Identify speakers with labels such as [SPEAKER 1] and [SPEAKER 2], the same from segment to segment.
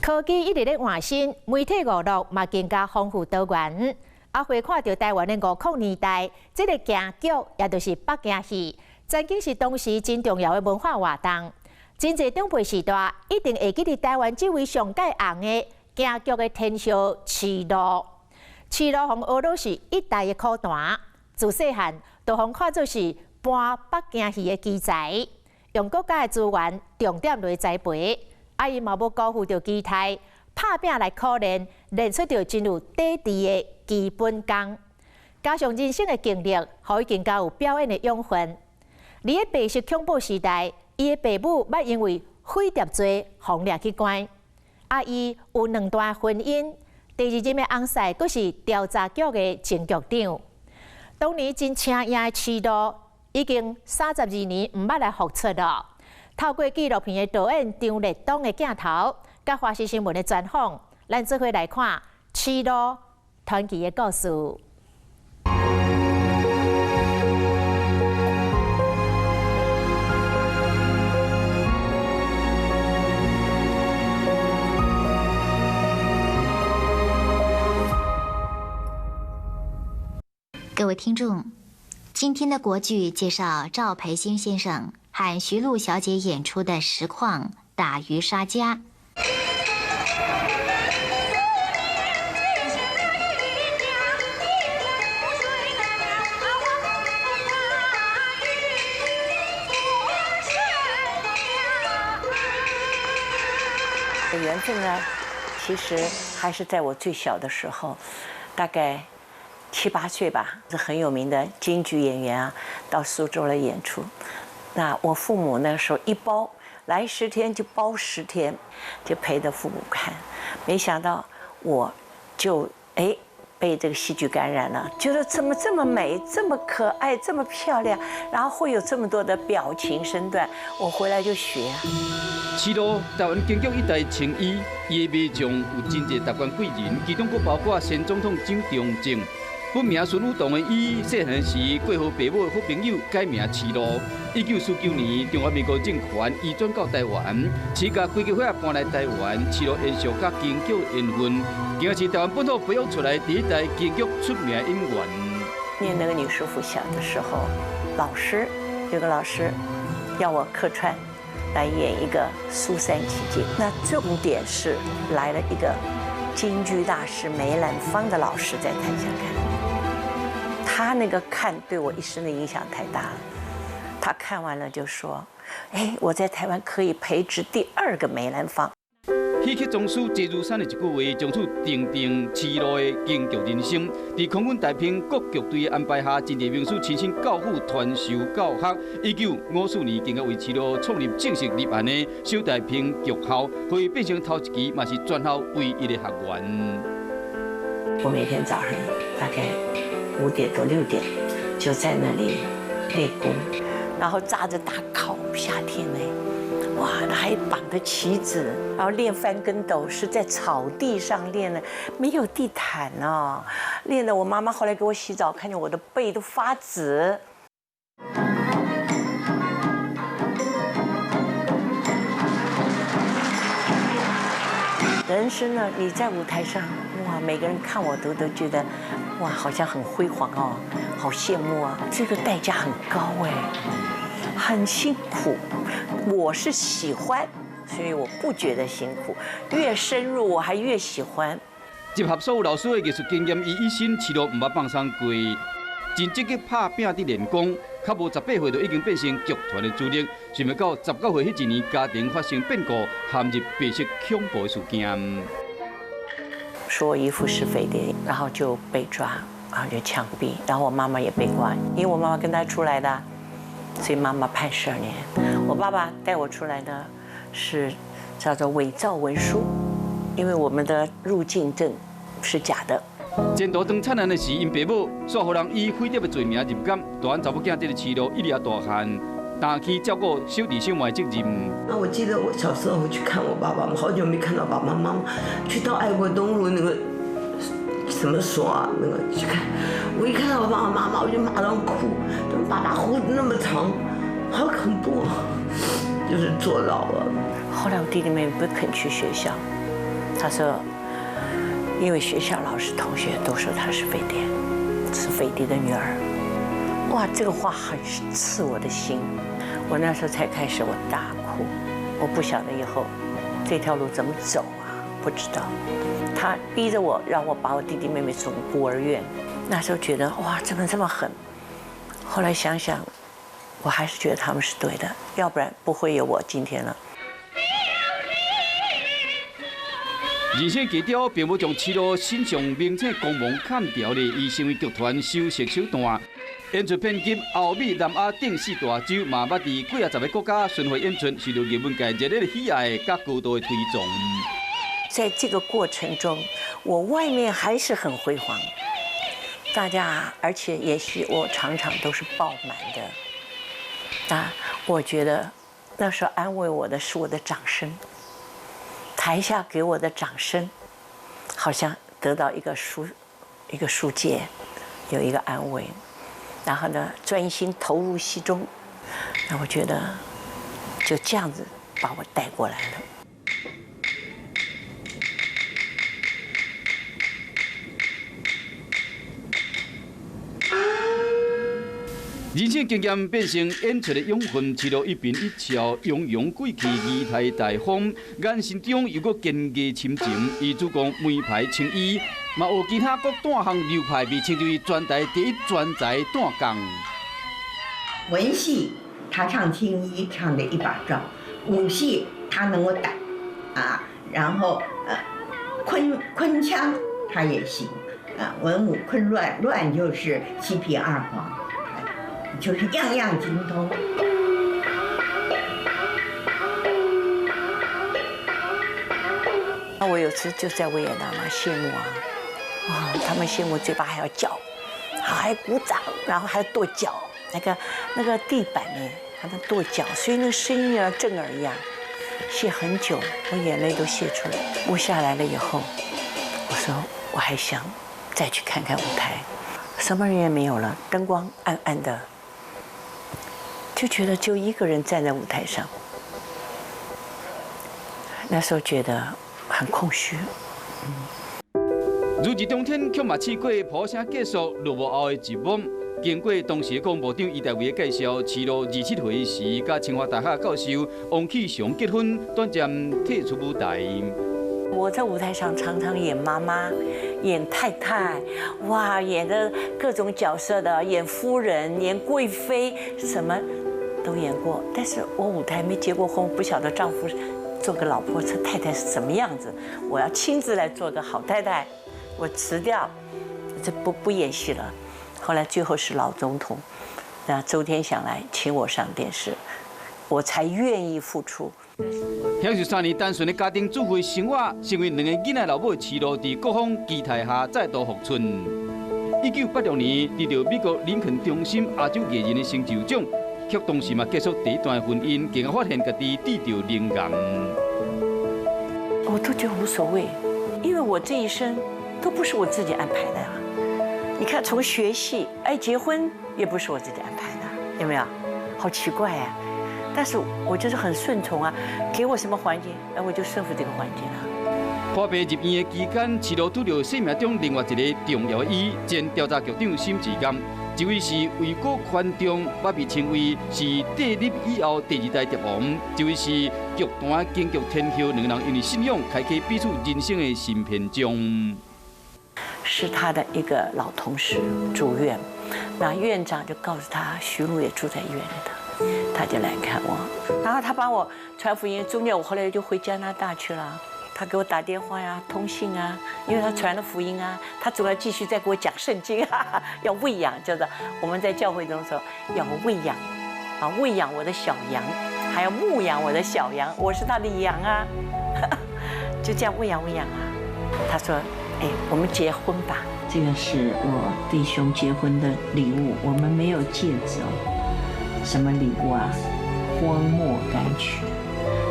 [SPEAKER 1] 科技一直咧換新，媒體娛樂嘛更加豐富多元。啊，回看著台灣的50年代，這个京劇也就是北京戲，曾經是當時真重要的文化活動。真濟長輩時代一定會記得台灣這位上蓋紅的京劇的天后徐璐。徐璐予學做是一代的苦段，自細漢就予看做是搬北京戲的奇才，用國家的資源重點來栽培。啊！伊嘛無辜負著期待，拍拚來苦練，練出著真有底蘊的基本功。加上人生的經歷，予伊更加有表演的養分。佇咧白色恐怖時代，伊的爸母捌因為匪諜罪予掠去關。啊，伊有兩段婚姻，第二任的翁婿閣是調查局的前局長。當年真請影的徐璐，已經32年毋捌來復出囉。透過紀錄片的導演張烈東的鏡頭，佮華視新聞的專訪，咱做伙來看徐璐傳奇的故事。
[SPEAKER 2] 各位聽眾，今天的國劇介紹趙培新先生和徐璐小姐演出的實況《打漁殺家》。
[SPEAKER 3] 緣分呢，其實還是在我最小的時候，大概七八歲吧，是很有名的京劇演員啊，到蘇州來演出。那我父母那時候一包來十天就包十天，就陪着父母看。沒想到我就哎被這個戲劇感染了，覺得怎麼這麼美，這麼可愛，這麼漂亮，然後會有這麼多的表情身段，我回來就學。
[SPEAKER 4] 徐璐，台灣京劇一代青衣，伊的罵將有真濟達官貴人，其中閣包括前總統蔣中正。本名孫武同的伊，細漢時過予爸母的好朋友改名徐璐。1949年，中華民國政權移轉到台灣，徐家規家伙仔搬來台灣，徐璐延續佮京劇緣分，更是台灣本土培育出來第一代京劇出名演員。
[SPEAKER 3] 念那個女師附小的時候，老師有個老師要我客串來演一個蘇三起解，那重點是來了一個京劇大師梅蘭芳的老師在台下看。他那個看對我一生的影響太大了。他看完了就說：“哎，我在台灣可以培植第二個梅蘭芳。”
[SPEAKER 4] 戲曲宗師謝如山的一句話，從此奠定徐璐的京劇人生。佇空軍大兵國劇隊的安排下，真濟名師親身教輔傳授教學。1954年，更加為徐璐創立正式入行的小大平劇校，予伊變成頭一期，嘛是全校唯一的學員。
[SPEAKER 3] 我每天早上大概5點多6點，就在那裡練功，然後紮着大靠，夏天呢，哇，還綁着旗子，然後練翻跟斗是在草地上練的，沒有地毯哦，練的我媽媽後來給我洗澡，看見我的背都發紫。人生呢，你在舞台上，哇，每個人看我都覺得，哇，好像很輝煌哦，好羨慕啊。這個代價很高哎，很辛苦。我是喜歡，所以我不覺得辛苦。越深入，我還越喜歡。
[SPEAKER 4] 集合所有老師的藝術經驗於一身，徐璐毋捌放鬆過，真積極拍拚佇練功。較無18歲就已經變成劇團的主力。想袂到19歲彼一年，家庭發生變故，陷入白色恐怖事件。
[SPEAKER 3] 說我姨父是匪諜，然後就被抓，然後就槍斃，然後我媽媽也被關，因為我媽媽跟他出來的，所以媽媽判12年。我爸爸帶我出來的，是叫做偽造文書，因為我們的入境證是假的。
[SPEAKER 4] 前途當慘案的時，𪜶爸母煞予人以匪諜的罪名入監，大漢查某囝這个徐璐一直大漢，擔起照顧小弟小妹的責任。
[SPEAKER 5] 那我記得我小時候去看我爸爸，我好久沒看到爸爸媽媽，去到愛國東路那個什麼所啊，那個去看，我一看到我爸爸媽媽，我就馬上哭，爸爸鬍子那麼長，好恐怖，就是坐牢了。
[SPEAKER 3] 後來我弟弟妹妹不肯去學校，他说，因为学校老师同学都说她是飞碟，是飞碟的女儿。哇，这个话很刺我的心。我那时候才开始，我大哭。我不晓得以后这条路怎么走啊，不知道。他逼着我，让我把我弟弟妹妹送孤儿院。那时候觉得哇，怎么这么狠？后来想想，我还是觉得他们是对的，要不然不会有我今天了。
[SPEAKER 4] 人生低调，并无将徐璐身上明显光芒砍掉咧，伊成为剧团首席手段。演出遍及欧美、南亚等四大洲，嘛捌伫几啊十个国家巡回演出，受到艺文界热烈的喜爱佮高度的推崇。
[SPEAKER 3] 在这个过程中，我外面还是很辉煌，大家而且也许我场场都是爆满的。啊，我觉得那时候安慰我的是我的掌声。台下给我的掌声，好像得到一个疏解，有一个安慰，然后呢，专心投入戏中，那我觉得就这样子把我带过来了。
[SPEAKER 4] 人生经验变成演出的养分，徐璐一颦一笑，雍容贵气，仪态大方，眼神中又阁坚毅深情。伊主攻梅派青衣，嘛学其他各旦项流派，被称为全台第一专才旦角。
[SPEAKER 6] 文戏他唱青衣唱的一把罩，武戏他能够打，啊，然后昆腔他也行，啊，文武昆乱乱就是七皮二黄。就是样样精通。
[SPEAKER 3] 那我有次就在维也纳嘛，谢幕啊，哇，他们谢幕嘴巴还要叫，还鼓掌，然后还要跺脚，那个地板呢，他们跺脚，所以那个声音啊震耳一样。谢很久，我眼泪都谢出来。我下来了以后，我说我还想再去看看舞台，什么人也没有了，灯光暗暗的。就觉得就一个人站在舞台上，那时候觉得很空虚。
[SPEAKER 4] 如日中天，却嘛试过破声结束落幕后的一幕。经过当时广播长余大为的介绍，徐璐27岁时，佮清华大学教授王启雄结婚，短暂退出舞台。
[SPEAKER 3] 我在舞台上常常演妈妈，演太太，哇，演的各种角色的，演夫人，演贵妃，什么都演过。但是我舞台没结过婚，不晓得丈夫做个老婆、做太太是什么样子。我要亲自来做个好太太，我辞掉，这不演戏了。后来最后是老总统，那周天祥来请我上电视，我才愿意复出。
[SPEAKER 4] 享受3年单纯的家庭主妇生活，成为两个囡仔老母的徐璐，伫国风期待下再度复出。1986年得到美国林肯中心亚洲艺人的成就奖，却同时嘛结束第一段婚姻，更发现家己得著灵癌。
[SPEAKER 3] 我都觉得无所谓，因为我这一生都不是我自己安排的呀。你看，从学戏，哎，结婚也不是我自己安排的，有没有？好奇怪呀！但是我就是很顺从啊，给我什么环境，哎，我就顺服这个环境了。
[SPEAKER 4] 破病入院的期间，徐璐拄著生命中另外一个重要的医，前调查局长沈志刚，这位是为国宽中，捌被称为是帝立以后第二代蝶王，这位是剧坛京剧天后，两个人因为信仰开启彼此人生的新篇章。
[SPEAKER 3] 是他的一个老同事住院，那院长就告诉他，徐璐也住在医院里头，他就来看我，然后他帮我传福音。中间我后来就回加拿大去了，他给我打电话呀、通信啊，因为他传了福音啊，他总要继续再给我讲圣经啊，要喂养，叫做我们在教会中说要喂养，啊，喂养我的小羊，还要牧养我的小羊，我是他的羊啊，就这样喂养喂养啊。他说：“哎，我们结婚吧。”
[SPEAKER 5] 这个是我弟兄结婚的礼物，我们没有戒指哦。什么礼物啊？荒漠甘泉，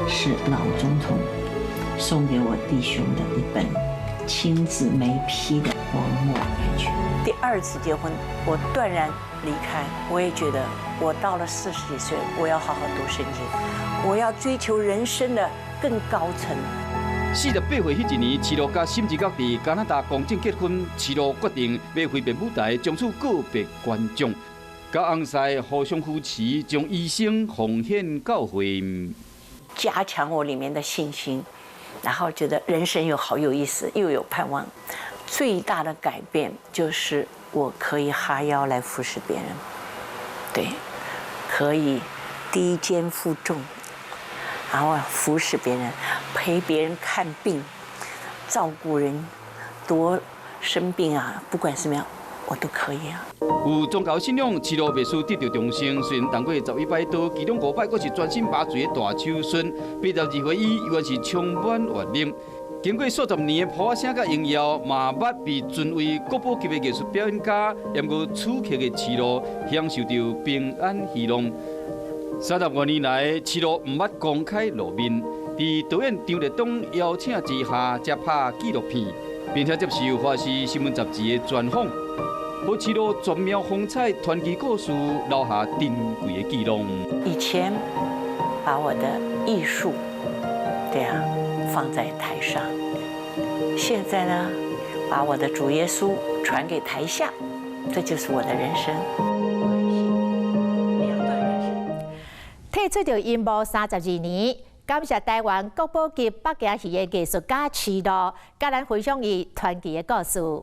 [SPEAKER 5] 是老总统送给我弟兄的一本亲自眉批的荒漠甘泉。
[SPEAKER 3] 第二次结婚，我断然离开。我也觉得，我到了40几岁，我要好好读圣经，我要追求人生的更高层。
[SPEAKER 4] 48歲彼一年，徐璐佮沈志國佇加拿大公證結婚，徐璐決定欲揮別舞台，從此告別觀眾，佮翁婿互相扶持，將醫生奉獻教會，
[SPEAKER 3] 加強我裡面的信心，然後覺得人生又好有意思，又有盼望。最大的改變就是我可以哈腰來服侍別人，對，可以低肩負重，然後服侍別人，陪別人看病，照顧人，多生病啊，不管什麼樣，我都可以啊。
[SPEAKER 4] 有宗教信仰，徐璐袂輸得著重生。雖然動過11擺刀，其中五擺閣是全身麻醉的大手術。82歲伊猶原是充滿活力。經過數十年的噗仔聲佮榮耀，嘛捌被尊為國寶級的藝術表演家。毋過此刻的徐璐享受著平安喜樂。35年來，徐璐毋捌公開露面，佇導演張立東邀請之下，才拍紀錄片，並且接受華視新聞雜誌的專訪。予徐璐絕妙風采傳奇故事留下珍貴的記錄。
[SPEAKER 3] 以前把我的藝術，對啊，放在台上，現在呢，把我的主耶穌傳給台下，這就是我的人生。兩段人生。
[SPEAKER 1] 退出著銀幕32年，感謝台灣國寶級北京戲的藝術家徐璐，佮咱分享伊傳奇的故事。